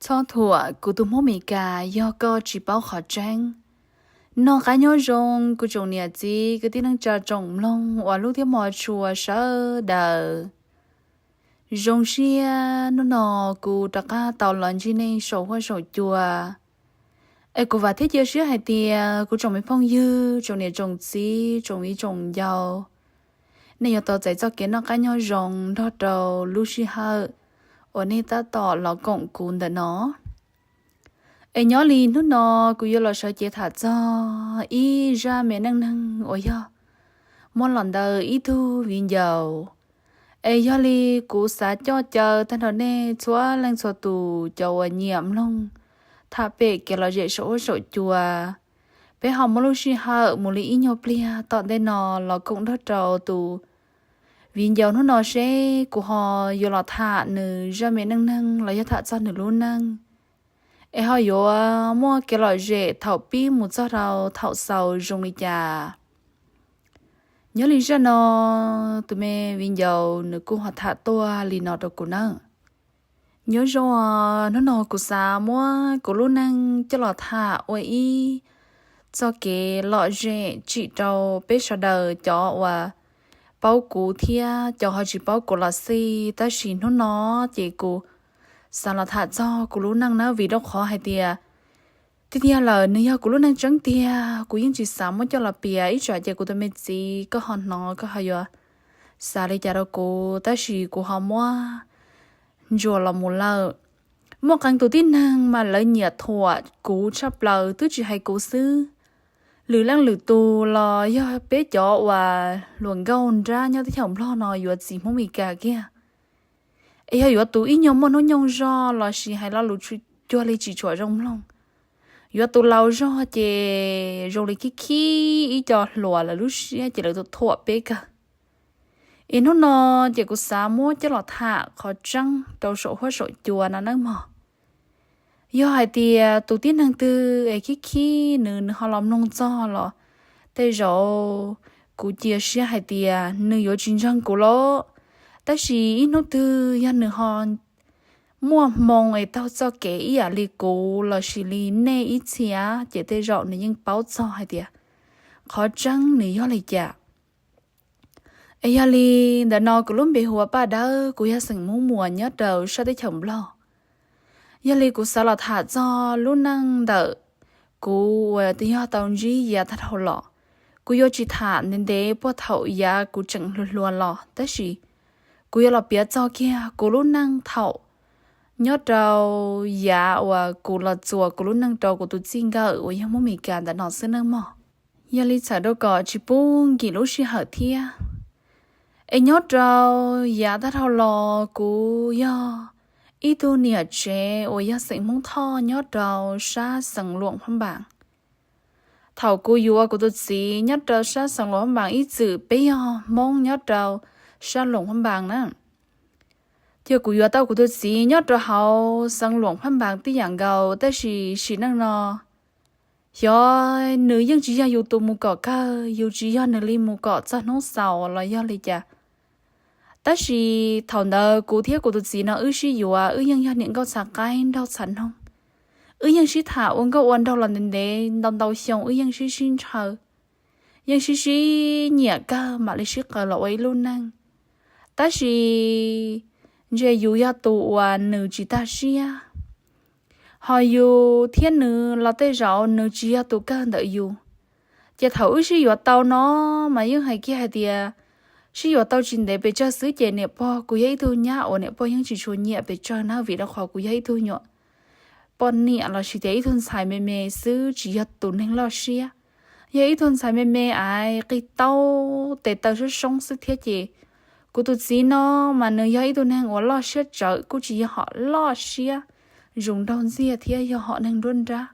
Txhob thuam kuv tus Hmoob Mes Kas yog koj tsis paub qhov tseeb. Noj qab nyob zoo kuv tsoom niam txiv kwv tij neej tsa tsoom mloog uas hlub thiab hmov tshua sawv daws. Zoo siab hnub no kuv rov qab tau los ntsib nej saum huab saum cua. Es kuv vam thiab cia siab hais tias kuv tsoom me phooj ywg, tsoom niam tsoom txiv, tsoom viv tsoom ncaus, nej yuav tau txais txoj kev noj qab nyob zoo nrog rau lub sij hawm uas nej tab tom los koom kuv ntawm no. Es nyob li hnub no kuv yuav los sawv cev tham txog ib zaj me neej neeg uas yog muab los ntawm ib tug viv ncaus. Es yog li kuv xav coj caw tag nrho nej txhua leej txhua tus cov uas nyiam mloog tham pem kev lom zem saum huab saum cua, peb ho muab lub sij hawm mus li ib nyuag pliag tom ntej no los koom nrog rau tus viv ncaus hnub no seb kuv ho yuav los tham nws zaj me neej neeg los yog tham txog nws lub neej, es ho yuav muaj kev lom zem thaum pib mus txog rau thaum xaus zoo li cas. Nyob li zaj no, tus me viv ncaus nws kuj ho tham tuaj li no rau kuv nawb. Nyob zoo, hnub no kuv xav muab kuv lub neej coj los tham ua ib txoj kev lom zem tsim rau peb sawv daws cov uas paub kuv thiab cov ho tsis paub kuv los xij, tab sis hnub no ces kuv xav los tham txog kuv lub neej na, vim rau qhov hais tias tiag tiag lawm nws yog kuv lub neej tseeb tiag, kuv yeej tsis xav muab coj los piav, ib tsam ces kuv tus me txiv koj ho hnov koj ho yuav xav li cas rau kuv, tab sis kuv ho muab ntsuas los mus lawm. Muaj qee tus tib neeg mas lawv nyiam thuam kuv tshaj plaws, twb tsis hais kuv xwb, lwm leej lwm tus los yog peb cov uas hluas nkauj nrab nyob teb chaws Nplog no yuav txiv Hmoob Mes Kas kiag, es yog yuav tus ib nyuag muaj hnub nyoog zog lossis hais lo lus cuag li tsis tshua zoo mloog, yuav tus laus zog ces zoo li khib khib ib co hluas lawv lub siab ces lawv tus thuam peb kawg. Es hnub no ces kuv xav muab coj los tham qhov tseeb rau saum huab saum cua no nawb mog. Yog hais tias tus tib neeg twg es khib khib nws, nws ho los mloog txog los tej zaum kuv cia siab hais tias nws yuav tsis ntseeg kuv los, tab sis ib hnub twg yog nws ho muaj hmoo es taug txoj kev ib yam li kuv lossis li nej ib txhia, ces tej zaum nws yeej paub txog hais tias qhov tseeb nws yog li cas. Es yog li ntawm no kuv lub npe hu ua Paj Dawb, kuv yog xeem Hmoob Muas nyob rau sab teb chaws Nplog. Yog li kuv xav los tham txog lub neej ntawm kuv uas yog tau ntsib yav tag dhau los. Kuv yuav tsis tham ntev ntev puag thaum yav kuv tseem hluas hluas los, tab sis kuv yuav los piav txog kiag kuv lub neej thaum nyob rau yav uas kuv los txuas kuv lub neej rau kuv tus txij nkawm uas yog Hmoob Mes Kas ntawm no xwb nawb mog. Yog li txhawm rau kom tsis pub nkim lub sij hawm thiab. Es nyob rau yav tag dhau los kuv yog ib tug niam tsev uas yog xeem Hmoob Thoj nyob rau sab xeev Luam Phab Npaas. Thaum kuv yuav kuv tus txiv nyob rau sab xeev Luam Phab Npaas ib txwm peb yog Hmoob nyob rau sab Luam Phab Npaas na. Ces kuv yuav tau kuv tus txiv nyob rau hauv xeev Luam Phab Npaas tib yam nkaus, tab sis sim neej no xyov nws yeej tsis yog yus tus mus kom kawg, yus tsis yog nws li mus kom txog hnub xaus los yog li cas. Tab sis thaum ntawd kuv thiab kuv tus txiv no wb sib yuav, wb yeej yog niam nkauj txhav qaib nraug txhav noog. Wb yeej sib tham ua nkauj ua nraug los ntev ntev ntau ntau xyoo, wb yeej sib sib ntshaw, yeej sib sib nyiam kawg mam li sib qaws los ua ib lub neej. Tab sis ntshe yus yog tus uas nws tsis tag siab, ho yus thiab nws los tej zaum nws tsis yog tus kawg ntawm yus. Ces thaum wb sib yuav tau no mas yeej hais kiag hais tias sib yuav tau tsis ntev pes tsawg xwb ces niam pog, kuv yog ib tug nyab uas niam pog yeej tsis tshua nyiam pes tsawg na, vim rau qhov kuv yog ib tug nyuam poj niam lossis tias ib tug ntxhais me me xwb, tsis yog tus neeg loj siab. Yog ib tug ntxhais me me aiv qig taub tes taw soob soob xwb thiab ces kuv tus txiv no mas nws yog ib tug neeg uas loj siab tsawv, kuj tsis yog hom loj siab zoo nraug ntxiag thiab, yog hom neeg nruab nrab.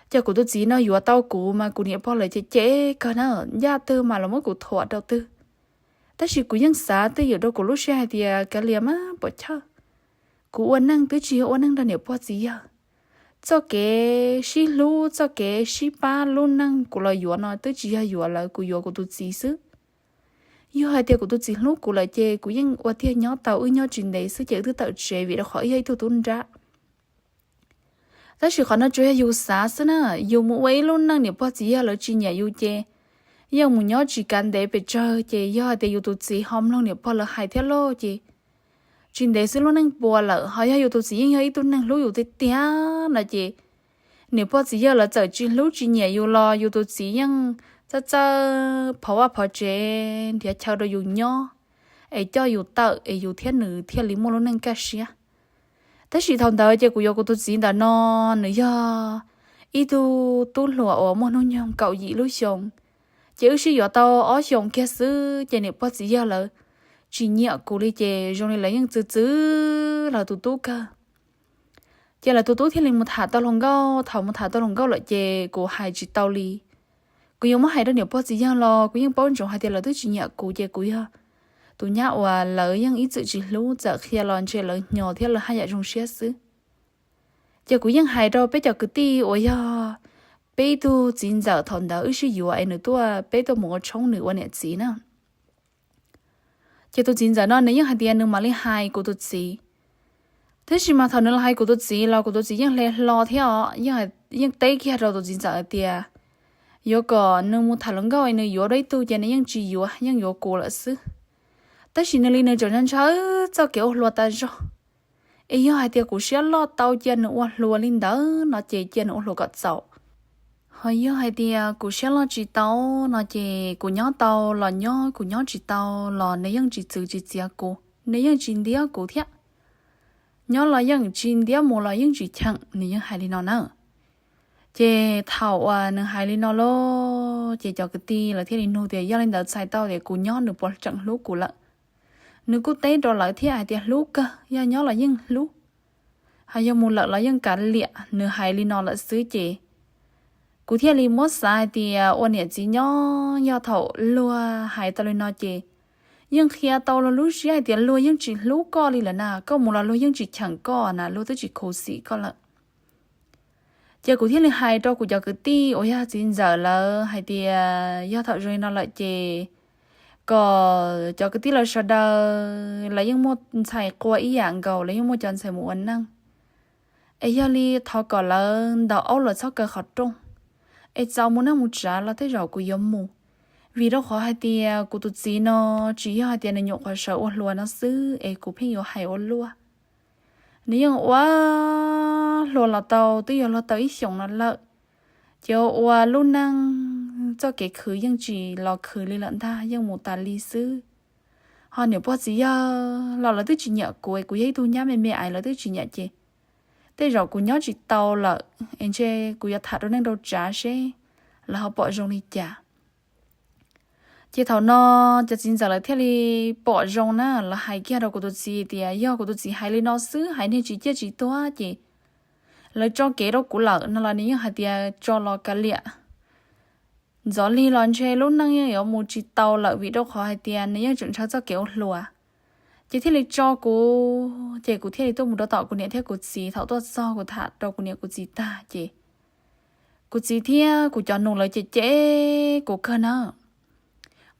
Ces kuv tus txiv no yuav tau kuv mas kuv niam pog lawv cem cem kawg na, ncaj twg mas los muab kuv thuam rau twg. Tab sis kuv yeej xav twj ywm rau kuv lub siab hais tias kav liam mas pom chawj, kuv ua neej twb tsis yog ua neej nrog niam pog txiv yawg. Txoj kev sib hlub, txoj kev sib pab lub neej kuv los yuav no twb tsis yog yuav lawv, kuv yuav kuv tus txiv xwb. Yog hais tias kuv tus txiv hlub kuv lawm ces kuv yeej ua tiag nyob tau, wb nyob tsis ntev xwb ces wb twb tawm tsev vim rau qhov wb yog ib tug tub nrab. Tab sis qhov no tsuas yog yus xav xwb na. Yus mus ua ib lub neej niam pog txiv yawg lawv tsis nyiam yus ces yeej mus nyob tsis kav ntev pes tsawg, ces yog hais tias yus tus txiv ho mloog niam pog lawv hais thiab lauj ces tsis ntev xwb lub neej puas lawm. Ho yog yus tus txiv yeej yog ib tug neeg hlub yus tiag tiag no ces niam pog txiv yawg lawv txawm tsis hlub tsis nyiam yus los yus tus txiv yeej txawj txawj phov vaj phov tsev nrhiav chaw rau yus nyob, es coj yus tawm es yus thiab nws thiaj li muaj lub neej kaj siab. Tab sis thaum ntawd ces kuv yuav kuv tus txiv ntawm no, nws yog ib tug tub hluas uas muaj hnub nyoog kaum yim lub xyoo, ces wb sib yuav tau ob xyoos kiag xwb ces niam pog txiv yawg lawv tsis nyiam kuv li ces zoo li lawv yeej txwv txwv lawv tus tub kawg. Ces lawv tus tub thiaj li mus tham tau hluas nkauj, thaum mus tham tau hluas nkauj lawm ces kuv hais tsis tau li. Kuv yuav muab hais rau niam pog txiv yawg los kuv yeej paub ntsoov hais tias lawv twb tsis nyiam kuv ces kuv yog tus nyab uas lawv yeej ib txwm tsis hlub, txawm qhia los ntshe lawv hnyos thiab lawv haj yam zoo siab xwb. Ces kuv yeej hais rau peb cov kwv tij uas yog peb ib tug txiv ntxawm thaum ntawd wb sib yuav es nws tuaj peb tuaj mus ua tshoob nws ua niam txiv na. Ces tus txiv ntxawm no nws yeej hais tias nws mam li hais kuv tus txiv. Tab sis mas thaum nws los hais kuv tus txiv los kuv tus txiv yeej hle hlo thiab os, yeej teb kiag rau tus txiv ntxawm hais tias yuav kom nws mus tham hluas nkauj es nws yuav dua ib tug ces nws yeej tsis yuav, yeej yuav kuv lawm xwb. Tab sis nws li nws tseem ntshaw txoj kev ua hluas tas zog. Es yog hais tias kuv siab loj tau cia nws ua hluas li ntawd no ces cia nws ua hluas kom txaus. Ho yog hais tias kuv siab loj tsis tau no ces kuv nyob tau los nyob, kuv nyob tsis tau los nws yeej tsis txwv tsis txiav kuv, nws yeej tsis ntiab kuv thiab. Nyob los yeej tsis ntiab, mus los yeej tsis cheem, nws yeej hais li no na. Ces thaum uas nws hais li no lauj, ces cov kwv tij lawv thiaj li nug tias yog li ntawd txhais tau tias kuv nyob nws puas tseem hlub kuv lawm. Nws kuj teb rau lawv thiab hais tias hlub kawg, yog nyob los yeej hlub, ho yog mus lawm los yeej kav liam. Nws hais li no lawm xwb ces kuv thiaj li muab xav hais tias ua niam txiv nyob yog thaum luag hais tau li no ces yeej qhia tau luag lub siab hais tias luag yeej tsis hlub koj li lawm na, koj mus los luag yeej tsis cheem koj na, luag twb tsis khuv xim koj lawm. Ces kuv thiaj li hais rau kuv cov kwv tij uas yog txiv ntxawm lawv hais tias yog thaum zoo li no lawm ces kom cov kwv tij lawv sawv daws lawv yeej muaj ntxhais qua ib yam nkaus, lawv yeej muaj cov ntxhais mus ua neej. Es yog li thov kom lawv ntaus aub lawv txhob kaw qhov rooj, es txaus mus neej mus tsav los tej zaum kuv yuav mus. Vim rau qhov hais tias kuv tus txiv no tsis yog hais tias nws nyuam qhuav sawv ua hluas no xwb es kuv pheej yuav hais ua luaj. Nws yeej ua hluas los tau twb yuav luag tau ib xyoos no lawm, ces ua lub neej txoj kev khwv yeej tsis los khwv li lawm ntag, yeej mus tas li xwb. Ho niam pog txiv yawg los lawv twb tsis nyiam kuv, kuv yog ib tug nyab me me es lawv twb tsis nyiam ces tej zaum kuv nyob tsis tau lawm es ntshe kuv yuav tham rau neej rau tsav seb lawv ho pom zoo li cas. Ces thaum no cov txiv ntxawm lawv thiaj li pom zoo na, lawv hais kiag rau kuv tus txiv tias yog kuv tus txiv hais li no xwb, hais niag tsis ciaj tsis tuag ces lawv tso kev rau kuv lawm no los nws yeej hais tias tso los kav liam. Ntxov li los ntshe lub neej yeej yuav mus tsis tau lawm vim rau qhov hais tias nws yeej tseem ntshaw txoj kev ua hluas. Ces thiaj li tso kuv, ces kuv thiaj li tuaj mus rau tom kuv niam thiab kuv txiv. Thaum tuaj txog kuv tham rau kuv niam kuv txiv tag ces kuv txiv thiab kuv cov nus lawv cem cem kuv kawg na.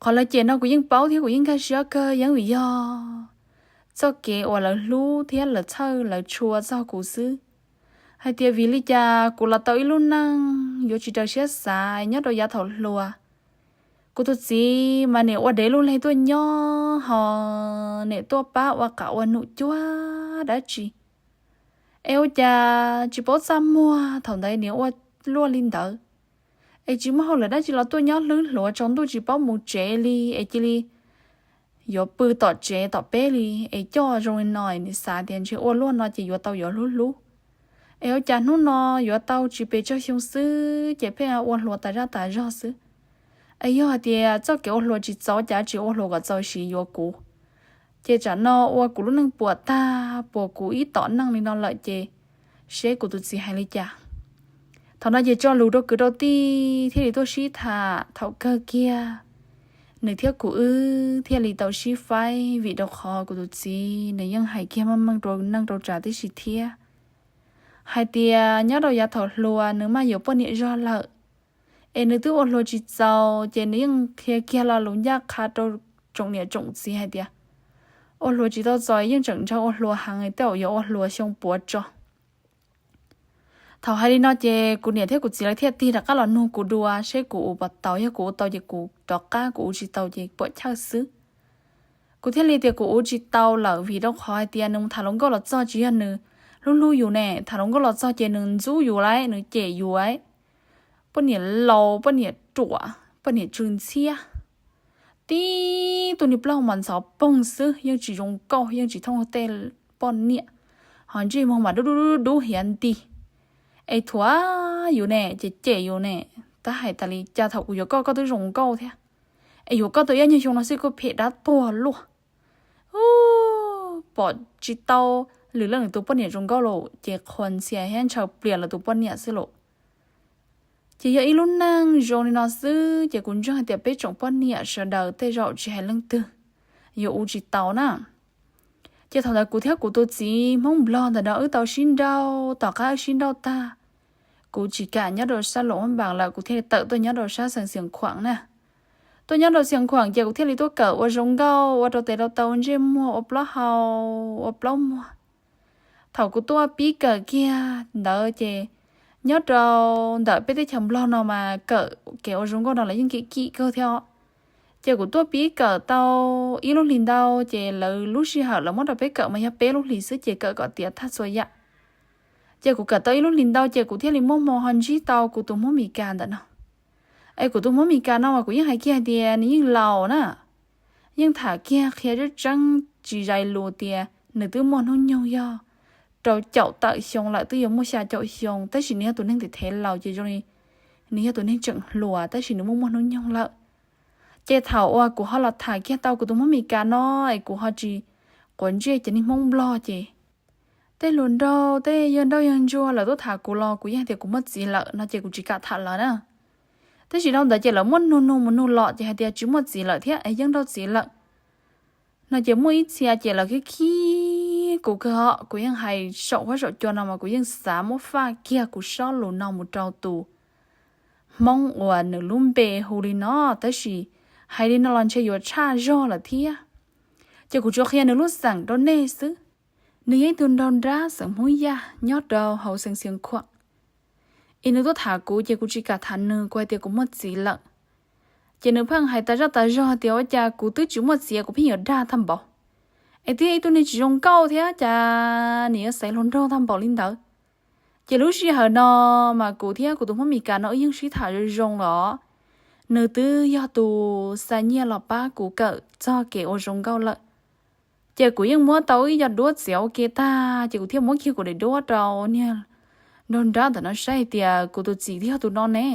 Qhov lawv cem no kuv yeej paub thiab kuv yeej nkag siab kawg, yeej vim yog txoj kev uas lawv hlub thiab lawv txhawj lawv tshua txog kuv xwb. Hais tias vim li cas kuv los tau ib lub neej yuav tsis raws siab xav nyob rau yav thaum hluas. Kuv tus txiv mas niam ua dev lub leg tuaj nyob ho niam tuaj pab ua qam ua num cuag dab tsi. Es ua cas tsis paub txaj muag thaum ntawd niam ua luaj li ntawd. Es tsis muaj hauj lwm dab tsi los tuaj nyob hlwb hluas tsaus ntuj tsis paub mus tsev li es cia li yuav pw tom tsev tom peb li es coj zoo li no es nws xav tias ntshe ua luaj no ces yuav tau yuav hlub hlub. Es ua cas hnub no yuav tau tsis pes tsawg xyoo xwb ces pheej ua hluas tas zaj tas zog xwb. Es yog hais tias txoj kev ua hluas tsis txaus cas tsis ua hluas kom txaus siv yuav kuv. Ces tsam no ua kuv lub neej puas tag puas kuv ib tom neej li no lawm ces seb kuv tus txiv hais li cas. Thaum no ces tso lus rau kwv rau tij thiaj li tuaj sib tham, thaum kawg kiag nws thiab kuv wb thiaj li tau sib faib vim rau qhov kuv tus txiv nws yeej hais kiag meej meej rau neej rau tsav tib si thiab, hais tias nyob rau yav thaum hluas nws maj yuav poj niam zog lawm, es nws twb ua hluas tsis txaus ces nws yeej qhia kiag lo lus ncaj qha rau tsoom niam tsoom txiv hais tias ua hluas tsis tau txaus yeej tseem ntshaw ua hluas heev, tej zaum yuav ua hluas xyoo puav tso. Thaum hais li no ces kuv niam thiab kuv txiv lawv thiaj tig rov qab los nug kuv dua seb kuv ua puas tau, yog kuv ua tau ces kuv rov qab, kuv ua tsis tau ces puam chawj xwb. Kuv thiaj li tias kuv ua tsis tau lawm vim rau qhov hais tias nws mus tham hluas nkauj los txog tsis yog nws hlub hlub yus ne, tham hluas nkauj los txog ces nws ntxub yus lawm, nws cem yus lawm. Poj niam laus, poj niam ruam, poj niam tsw ntxhiab, tib tug niag plaub hau mas ntxhov poog xwb, yeej tsis zoo nkauj, yeej tsis thooj tej poj niam, ho ntsej muag mas dub dub dub dub hiav nti. Es thuam yus ne, ces cem yus ne, tab hais tas li cas thaum kuv yuav koj koj twb zoo nkauj thiab, es yuav koj tau ib nyuag xyoo no xwb koj phem dab tuag luaj. Pom tsis tau lwm leej lwm tus poj niam zoo nkauj lawm ces qhuas ntxhias thiab ntshaw plias lawv tus poj niam xwb lauj. Ces yog ib lub neej zoo li no xwb ces kuv ntseeg hais tias peb tsoom poj niam sawv daws tej zaum tsis hais leej twg yuav ua tsis tau na. Ces thaum ntawd kuv thiab kuv tus txiv Hmoob Nplog ntawm no wb tau sib nrauj, tom qab wb sib nrauj tag, kuv tsis kam nyob rau sab Luam Mab Npas lawm, kuv thiaj li tawm tuaj nyob rau sab Xeev Xias Khuam na. Tuaj nyob rau Xias Khuam ces kuv thiaj li tuaj kawm ua zoo nkauj, ua rau tes rau taw, ua ntsej muag, ua plaub hau, ua plaub muag. Thaum kuv tuaj pib kawm kiag ntawd ces nyob rau ntawm peb teb chaws Nplog no mas kawm kev ua zoo nkauj no lawv yeej kim kim kawg thiab os. Ces kuv tuaj pib kawm tau ib lub hlis ntau ces lawv lub sij hawm lawv muab rau peb kawm mas yog peb lub hlis xwb ces kawm kom tiav tag txhua yam. Ces kuv kawm tau ib lub hlis ntau ces kuv thiaj li muaj hmoo ho ntsib tau kuv tus Hmoob Mes Kas ntawm no. Es kuv tus Hmoob Mes Kas no mas kuv yeej hais kiag hais tias nws yeej laus na, yeej tham kiag qhia tseeb tseeb tsis zais lus tias nws twb muaj hnub nyoog yog rau caum tawm xyoo lawm, twb yuav muaj xya caum xyoo, tab sis nws yog tus neeg thev thev laus ces zoo li nws yog tus neeg tseem hluas tab sis nws muaj muaj hnub nyoog lawm. Ces thaum uas kuv ho los tham kiag tau kuv tus Hmoob Mes Kas no es kuv ho tsis quav ntsej cov niag Hmoob Nplog ces tej hluas nraug tej yawg nrauj yawg ntsuag lawv tuaj tham kuv los kuv yeej hais tias kuv muaj txiv lawm no ces kuv tsis kam tham lawv na. Tab sis dhau ntawd ces lawv muab nug nug mus nug los ces hais tias tsis muaj txiv lawm thiab es yeej nrauj txiv lawm no ces muaj ib txhia ces lawv khib khib kuv kawg os. Kuv yeej hais saum huab saum cua no mas kuv yeej xav muab faj kiag kuv sob lus no mus rau tus Hmoob uas nws lub npe hu li no, tab sis hais li no los ntshe yuav tshaj zog lawm thiab. Ces kuv tsuas qhia nws lub xeem rau nej xwb. Nws yog ib tug nraug nrab xeem Hmoob Yaj nyob rau hauv Xeev Xias Khuam. Es nws tuaj tham kuv ces kuv tsis kam tham nws, kuv hais tias kuv muaj txiv lawm. Ces nws pheej hais tas zoj tas zog tias ua cas kuv twb tsis muaj txiv kuv pheej yuav dag tag npaum, es twb yog ib tug neeg tsis zoo nkauj thiab cas nws yuav xaiv hluas nraug tag npaum li ntawd. Ces lub sij hawm no mas kuv thiab kuv tus Hmoob Mes Kas no wb yeej sib tham zoo zoo los, nws twb yog tus xa nyiaj los pab kuv kawm txog kev ua zoo nkauj lawm. Ces kuv yeej muab tau ib co duab txiav ua ke tag ces kuv thiaj muab kiag kuv daim duab rau niag nraug nrab ntawm no saib hais tias kuv tus txiv twb yog tus no ne.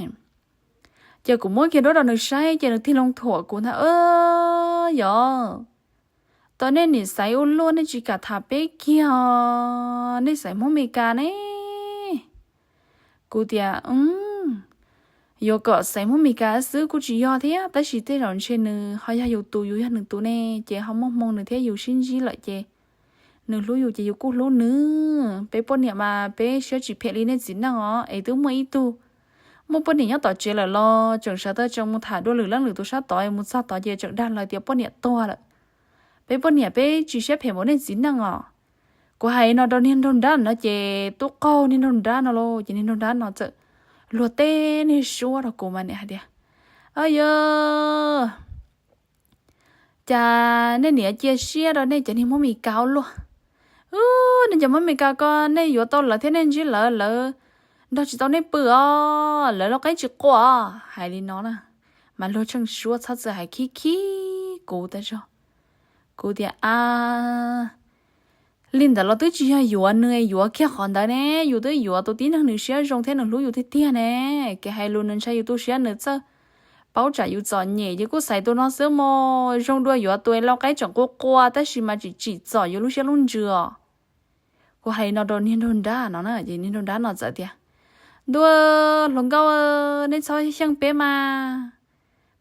Ces kuv muab kiag duab rau nws saib ces nws tig loo thuam kuv ntag, yog, tos nej niam xaiv ua luaj nej tsis kam tham peb kiag, nej xaiv Hmoob Mes Kas ne. Kuv tias yuav kom xaiv Hmoob Mes Kas xwb kuj tsis yog thiab, tab sis tej zaum ntshe nws ho yog yus tus yus yog nws tus ne, ces ho muaj hmoo nws thiab yus sib ntsib lawm ces nws hlub yus ces yus kuj hlub nws. Peb poj niam mas peb siab tsis phem li nej txiv neej os, es twb muaj ib tug muaj poj niam nyob tom tsev lawm los tseem sawv tsees mus tham dua lwm leej lwm tus sab tod, mus txog tod ces tseem dag lawv tias poj niam tuag lawm. Peb poj niam peb tsis siab phem npaum nej txiv neej os. Kuv hais no rau niag nraug nrab no ces tub qaug niag nraug nrab no lauj, ces niag nraug nrab no txawm luag teb niag suab rau kuv mas niam hais tias, yog, cas nej niam cia siab rau nej cov niag Hmoob Mes Kas ua luaj. Nej cov Hmoob Mes Kas ko nej yuav tau lawv thiab nej ntsib lawv, lawv nrog tsis tau nej pw os, lawv lau qaib tsis qua os. Hais li no na, mas luag tsheej suab txhob txwm hais khib khib kuv tas zog. Kuv tias, a, li ntawd los twb tsis yog yuav nws, yuav kiag qhov ntawd ne, yus twb yuav tus tib neeg nws siab zoo thiab nws hlub yus tiag tiag ne. Kev hais lus nws ntshai yus tu siab nws txawj paub tsam yus txom nyem ces kuj xaiv tus no xwb mog, zoo dua yuav tus lau qaib tseem qua qua tab sis mas tsim tsim txom yus lub siab lub ntsws os. Kuv hais li no rau niag nraug nrab no na, ces niag nraug nrab no txawm tias, ntuj, hluas nkauj, nej txhob xyeej peb mas,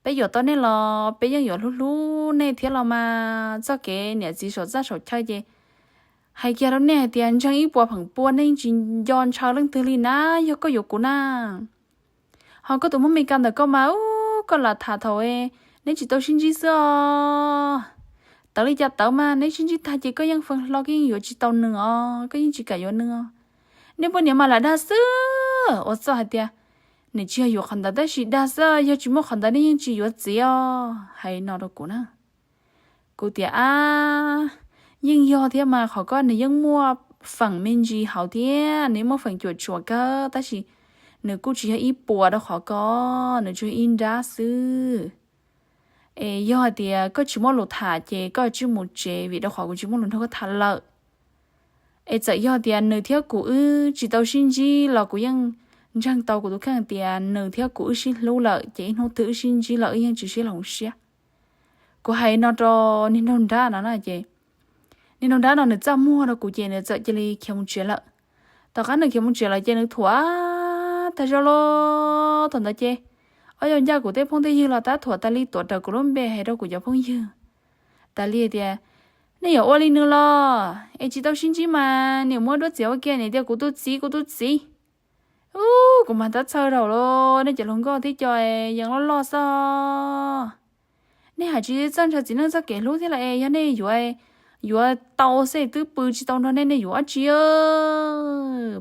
peb yuav tau nej los peb yeej yuav hlub hlub nej thiab los mas, txoj kev niam txiv saum txaj saum chaw ces hais kiag rau nej hais tias ntseeg ib puas feem pua nej tsis nco ntshaw leej twg li na, yog koj yuav kuv na. Ho koj tus Hmoob Mes Kas ntawm koj mas, ub, koj lam tham thaum neb tsis tau sib ntsib xwb os. Tawv li cas tawv mas neb sib ntsib tag ces koj yeej feem hlo koj yeej yuav tsis tau nws os, koj yeej tsis kam yuav nws os. Nej poj niam mas lam dag xwb. Ua txuj hais tias, Nws tsis yog yuav qhov ntawd tab sis dag xwb, yog tsis muaj qhov ntawd nej yeej tsis yuav txiv os, hais no rau kuv na. Kuv tias, Ab, yeej yog thiab mas, qhov ko nws yeej muaj feem me ntsis hauv thiab, nws yeej muaj feem cuam tshuam kawg tab sis nws kuj tsis yog ib puas rau qhov ko, nws tsuas yog ib nrab xwb. Es yog hais tias koj tsis muaj lus tham ces koj tsij mus tsev vim rau qhov kuv tsis muaj lus nrog koj tham lawm. Es txawm yog tias nws thiab kuv wb tsis tau sib ntsib los kuv yeej ntseeg tau kuv tus kheej tias nws thiab kuv wb sib hlub lawm ces ib hnub twg wb sib ntsib los wb yeej tsis sib hloov siab. Kuv hais no rau niag nraug nrab no na ces niag nraug nrab no nws txaj muag rau kuv ces nws txawm cia li khiav mus tsev lawm. Tom qab nws khiav mus tsev lawm ces nws thuam tag zog los thaum ntawd ces ob yau ncaj kuv tej phooj tej ywg los tab thuam tas li, tuav rawv kuv lub npe hais rau kuv cov phooj ywg tas li tias, Nej yuav ua li nws los es tsis tau sib ntsib mas niam muab duab txiav ua ke, niam tias kuv tus txiv, kuv tus txiv. Ub, kuv mas tab txhawj rau los nej cov hluas nkauj tib co yeej loj loj xwb. Nej hais tsis txawj ntshaw txiv neej txoj kev hlub thiab los es yog nej yuav, yuav tau xwb twb pw tsis tau nrog nej, nej yuav dab tsi?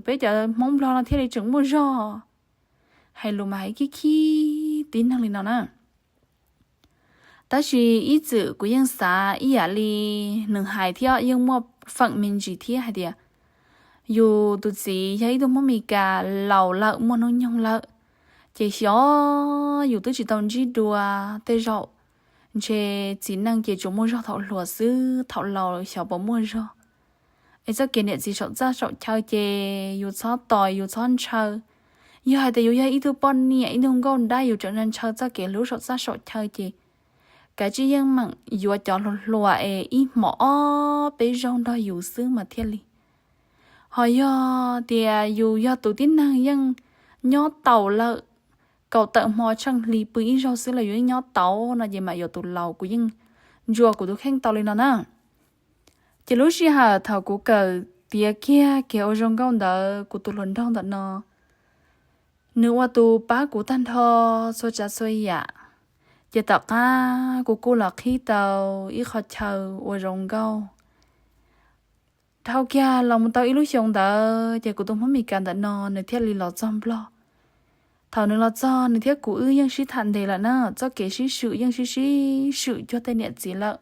Peb cov Hmoob Nplog no thiaj li tseem muaj zog. Hais lus mas hais khib khib tib neeg li no na. Tab sis ib txwm kuv yeej xav ib yam li nws hais thiab yeej muaj feem me ntsis thiab hais tias yus tus txiv yog ib tug Hmoob Mes Kas laus lawm muaj hnub nyoog lawm, ces xyov yus twb tsis tau ntsib dua, tej zaum ntshe txiv neej ces tsuas muaj zog thaum hluas xwb, thaum laus xyov puas muaj zog. Es txoj kev niam txiv saum txaj saum chaw ces yus txhob tos yus txhob ntshaw. Yog hais tias yus yog ib tug poj niam ib tug nkauj nrab yus tseem ntshaw txoj kev hlub saum txaj saum chaw ces kav tsij yeej meem yuav cov hluas hluas es ib hmos ob peb zaug nrog yus xwb mas thiaj li. Ho yog tias yus yog tus tib neeg yeej nyob taus lawm, kaum tawm hmo tsheej hli pw ib zaug xwb los yus yeej nyob taus no ces mam yuav tus laus, kuv yeej ntsuas kuv tus kheej tau li no na. Ces lub sij hawm thaum kuv kawm tiav kiag kev ua zoo nkauj ntawd kuv tus hluas nraug ntawm no nws ua tus pab kuv tag nrho txhua tsav txhua yam. Ces tom qab kuv kuj los qhib tau ib qho chaw ua zoo nkauj. Dhau kiag los mus tau ib lub xyoo ntawd ces kuv tus Hmoob Mes Kas ntawm no nws thiaj li los txog Nplog. Thaum nws los txog nws thiab kuv wb yeej sib tham ntev lawm na, txoj kev sib swm yeej sib sib swm cuag tej niam txiv lawm.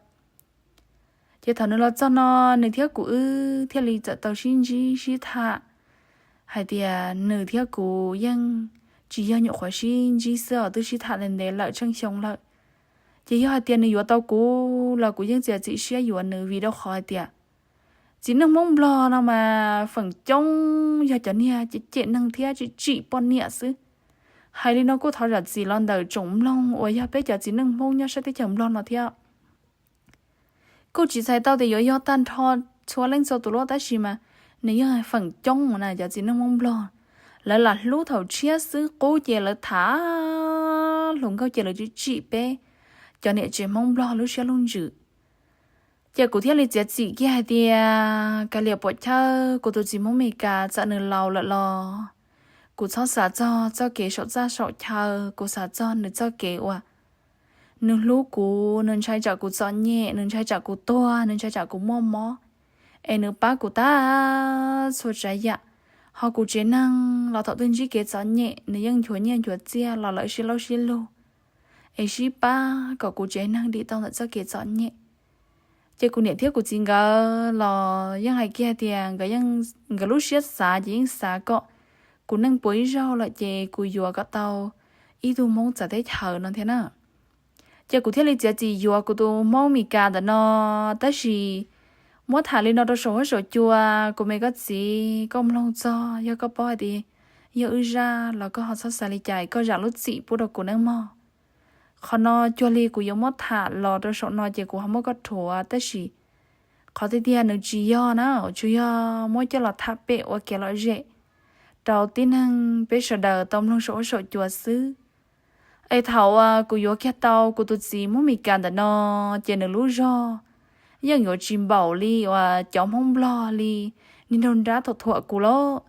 Ces thaum nws los txog no nws thiab kuv wb thiaj li txawm tau sib ntsib sib tham hais tias nws thiab kuv yeej tsis yog nyuam qhuav sib ntsib xwb os, twb sib tham ntev ntev lawm tsheej xyoo lawm. Ces yog hais tias nws yuav tau kuv los kuv yeej txiav txim siab yuav nws vim rau qhov hais tias txiv neej Hmoob Nplog no mas feem coob yog cov niag cem cem neeg thiab tsim tsim poj niam xwb. Hais li no kuj thov zam txim los ntawm tsoom mloog uas yog peb cov txiv neej Hmoob nyob sab teb chaws Nplog no thiab. Kuj tsis txhais tau tias yuav yog tag nrho txhua leej txhua tus lawm tab sis mas nws yog feem coob na cov txiv neej Hmoob Nplog. Lawv lam hlub thaum tshiab xwb qub ces lawv tham hluas nkauj ces lawv tsim tsim peb cov niam tsev Hmoob Nplog lub siab lub ntsws. Ces kuv thiaj li txiav txim kiag hais tias kav liam puam chawj, kuv tus txiv Hmoob Mes Kas txawm nws laus lawm los kuv txhob xav txog txoj kev saum txaj saum chaw, kuv xav txog nws txoj kev uas nws hlub kuv, nws ntshai tsam kuv txom nyem, nws ntshai tsam kuv tuag, nws ntshai tsam kuv muaj mob, es nws pab kuv tag txhua tsav yam. Ho kuv tsev neeg los thaum twg ntsib kev txom nyem nws yeej nchuav nyiaj nchuav txiaj los lawv sib laub sib lug, es sib pab kom kuv tsev neeg dim tau ntawm txoj kev txom nyem. Ces kuv niam thiab kuv txiv nkawd los yeej hais kiag tias nkawd yeej, nkawd lub siab xav ces yeej xav kom kuv neej puas ib zaug lawm ces kuv yuav kom tau ib tug Hmoob txawv teb chaws no thiab na. Ces kuv thiaj li txiav txim yuav kuv tus Hmoob Mes Kas ntawm no, tab sis muab tham li no rau saum huab saum cua, kuv me koj txiv koj mloog txog yog koj paub hais tias yog wb zaj los koj ho txhob xav li cas, koj zam lub txim pub rau kuv nawb mog. Qhov no cuag li kuv yuav muab tham los rau saum no ces kuv ho muab koj rhuav, tab sis qhov tiag tiag nws tsis yog na, tsuas yog muab coj los tham pem ua kev lom zem rau tib neeg peb sawv daws tau mloog saum huab saum cua xwb. Es thaum uas kuv yuav kiag tau kuv tus txiv Hmoob Mes Kas ntawm no, ces nws lub zog yeej yuav tsis npaum li uas cov Hmoob Nplog li niag nraug nrab thaum thuam kuv lauj.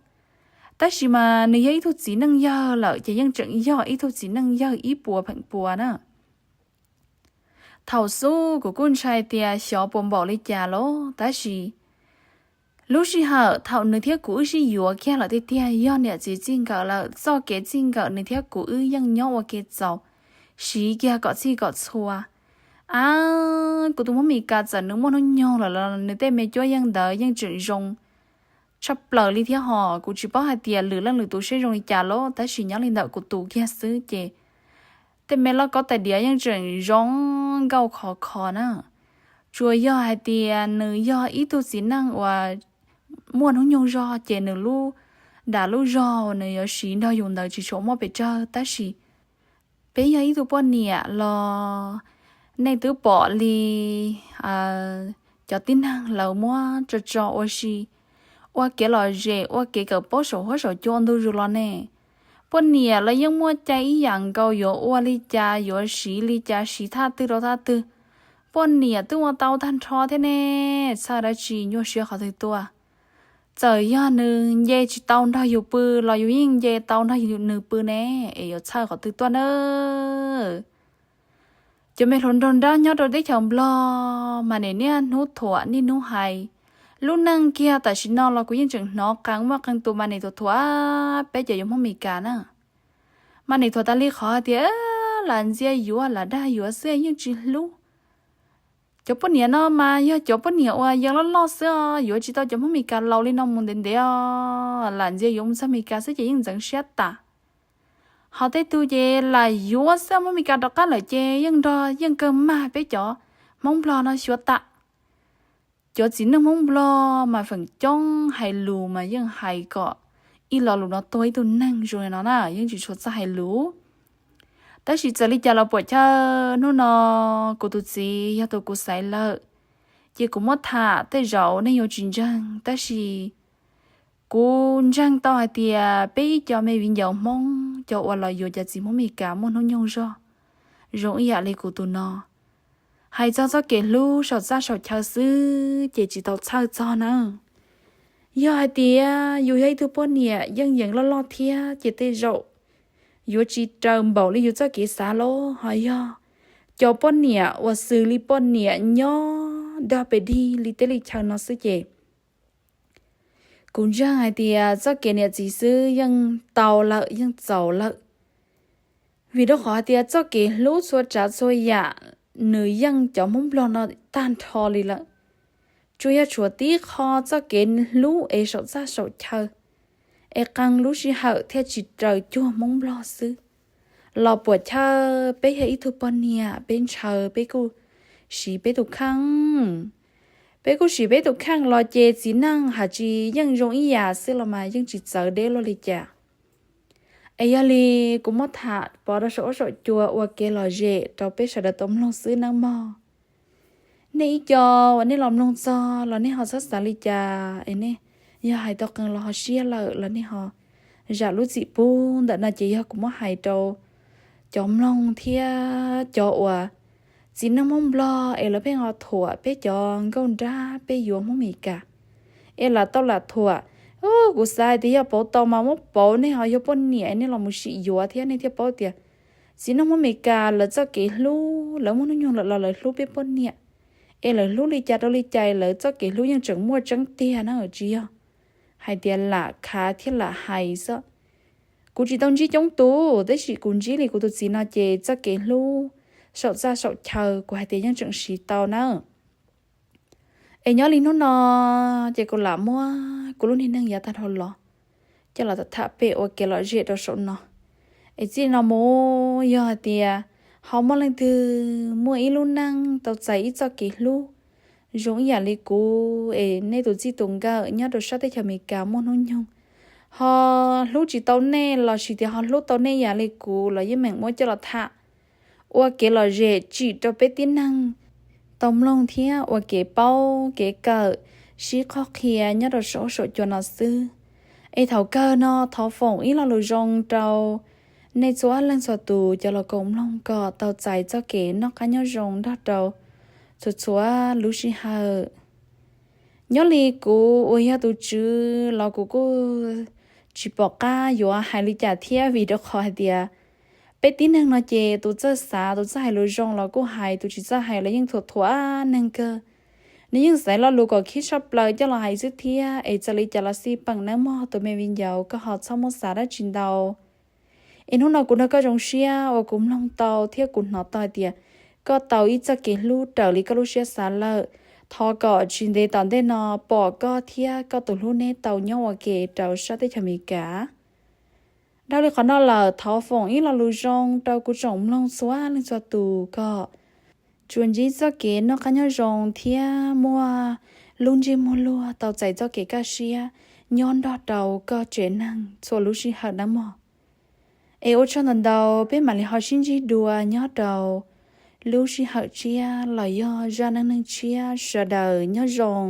Tab sis mas nws yog ib tug txiv neej yawg lawm ces yeej tseem yog ib tug txiv neej yawg ib puas pheem puas na. Thaum xub kuv kuj ntshai tias xyov puas npaum li cas lauj, tab sis Lub sij hawm thaum nws thiab kuv wb sib yuav kiag lawm tiag tiag, yog niam txiv txij nkawm lawm, txoj kev txij nkawm nws thiab kuv wb yeej nyob ua ke txaus, siv kiag kom txhij kom txhua. Ab, kuv tus Hmoob Mes Kas txawm nws muaj hnub nyoog lawm los nws tej me cuab yeej ntawd yeej tseem zoo tshaj plaws li thiab hos. Kuv tsis paub hais tias lwm leej lwm tus seb zoo li cas los tab sis nyob li ntawm kuv tus kiag xwb ces tej me lauj kaub tais diav yeej tseem zoo nkauj khov kho na. Tsuas yog hais tias nws yog ib tug txiv neej uas muaj hnub nyoog zog ces nws lub dag lub zog nws yuav siv nrog yus ntawd tsis tshua muaj pes tsawg, tab sis peb yog ib tug poj niam los nej twb pom li cov tib neeg lawv muab tso tso ua si, ua kev lom zem, ua kev kawm paub saum huab saum cua ua ntu zus los ne. Poj niam los yeej muaj cai ib yam nkaus, yuav ua li cas yuav siv li cas, siv thaj twg rau thaj twg, poj niam twb ua tau tag nrho thiab ne. Txhawj dab tsi, nyuaj siab qhov twg tuaj? Txawm yog nws nce tsis tau nrog yus pw los yus yeej nce tau nrog nws pw ne, es yuav txhawj qhov twg tuaj na. Cov me hluas nraug nrab nyob rau teb chaws Nplog mas niaj hnub thuam niaj hnub hais. Lub neej kiag tam sim no los kuv yeej tseem hnov qee muaj qee tus mas niaj thuam thuam peb cov yuav Hmoob Mes Kas na. Mas niaj thuam tas li qhov hais tias lam ntxias yuav lam dag yuav xwb yeej tsis hlub. Cov poj niam no mas yog cov poj niam uas yeej loj loj xwb os, yuav tsis tau cov Hmoob Mes Kas laus li no mus ntev ntev os, lam ntxias yuav mus txog Mes Kas xwb ces yeej ntxeev siab tas. Ho tej tug ces lam yuav xwb, Hmoob Mes Kas rov qab lawm ces yeej nrog yeej kawg mag peb cov Hmoob Nplog no xyuav tas. Cov txiv neej Hmoob Nplog mas feem coob hais lus mas yeej hais kom ib lo lus no tuag ib tug neeg zoo li no na, yeej tsis tshua txawj hais lus. Tab sis txawm li cas los puam chawj hnub no kuv tus txiv yog tus kuv xaiv lawm, ces kuv muab tham tej zaum nej yuav tsis ntseeg, tab sis kuv ntseeg tau hais tias peb ib co me viv ncaus Hmoob cov uas los yuav cov txiv Hmoob Mes Kas muaj hnub nyoog zog zoo ib yam li kuv tus no, hais txog txoj kev hlub saum txaj saum chaw xwb ces tsis tau txhawj txog na. Yog hais tias yus yog ib tug poj niam yeej yeej loj loj thiab ces tej zaum yuav tsis raws npaum li yus txoj kev xav los ho yog cov poj niam uas xws li poj niam nyob dog pes dig li teb li chaw no xwb ces kuv ntseeg hais tias txoj kev niam txiv xwb yeej tau lawm, yeej txaus lawm. Vim rau qhov hais tias txoj kev hlub txhua tsav txhua yam nws yeej cov Hmoob Nplog no tag nrho li lawm. Tsuas yog tshuav tib qho txoj kev hlub es saum txaj saum chaw es qee lub sij hawm thiaj tsis raws cuag Hmoob Nplog xwb. Los puam chawj peb yog ib tug poj niam peb ntshaw peb kuj siv peb tus kheej. Peb kuj siv peb tus kheej los ces txiv neej hais tsis yeej zoo ib yam xwb los mas yeej tsis txawv deb luaj li cas. Es yog li kuv muab tham pov rau saum huab saum cua ua kev lom zem rau peb sawv daws tau mloog xwb nawb mog. Nej ib co uas nej los mloog txog los nej ho txhob xav li cas es nej yog hais tau qee los ho siab lawm los nej ho zam lub txim pub ntawm no ces yog kuv muab hais rau cov mloog thiab cov uas txiv neej Hmoob Nplog es lawv pheej ho thuam peb cov nkauj nrab peb yuav Hmoob Mes Kas es lam tau lam thuam. Kuv xav hais tias yog pauv tau mas muab pauv, nej ho yog poj niam nej los mus sim yuav thiab nej thiaj paub tias txiv neej Hmoob Mes Kas lawv txoj kev hlub, lawv muaj hnub nyoog lawm los lawv hlub peb poj niam es lawv hlub li cas rau li cas lawv txoj kev hlub yeej tseem muaj tseeb tiag na, tsis yog hais tias lam khav thiab lam hais xwb. Kuv tsis tau ntsib coob tus tab sis kuv ntsib li kuv tus txiv no ces txoj kev hlub saum txaj saum chaw kuv hais tias yeej tseem siv tau na. Es nyob li hnub no ces kuv lam muab kuv lub niag neej yav tag dhau los coj los tham pem ua kev lom zem rau saum no. Es txij no mus yog hais tias ho muaj leej twg muaj ib lub neej tau txais ib txoj kev hlub zoo ib yam li kuv es nej tus txij tus nkawm nyob rau sab teb chaws Amelikas muaj hnub nyoog ho hlub tsis tau nej los sis tias ho hlub tau nej yam li kuv los yeej meem muab coj los tham ua kev lom zem tsim rau peb tib neeg tau mloog thiab ua kev paub kev kawm, sib qhov qhia nyob rau saum huab saum cua no xwb. Es thaum kawg no thov foom ib lo lus zoo rau nej txhua leej txhua tus cov los koom mloog kom tau txais txoj kev noj qab nyob zoo nrog rau txhua txhua lub sij hawm. Nyob li kuv uas yog tus tswv los kuv kuj tsis pom qab yuav hais li cas thiab vim rau qhov hais tias peb tib neeg no ces tus txawj xav tus txawj hais lus zoo los kuj hais, tus tsis txawj hais los yeej thuam thuam neeg kawg. Nws yeej xaiv lo lus kom khib tshaj plaws coj los hais xwb thiab, es txawm li cas los xij peem nawb mog tus me viv ncaus, koj ho txhob muab xav dab tsi ntau. Es hnub no kuv nrog koj zoo siab uas kuv mloog tau thiab kuv hnov tau hais tias koj tau ib txoj kev hlub raws li koj lub siab xav lawm. Thov kom tsis ntev tom ntej no pom koj thiab koj tus hlub neb tau nyob ua ke rau sab teb chaws Amelikas. Dhau li qhov no lawm, thov foom ib lo lus zoo rau kuv tsoom mloog txhua leej txhua tus kom tsuas ntsib txoj kev noj qab nyob zoo thiab muaj lub ntsej muag luag tau txais txoj kev kaj siab nyob nrog rau koj tsev neeg txhua lub sij hawm nawb mog. Es ua tsaug ntau ntau, peb mam li ho sib ntsib dua nyob rau lub sij hawm tshiab los yog zaj neej neeg tshiab, sawv daws nyob zoo.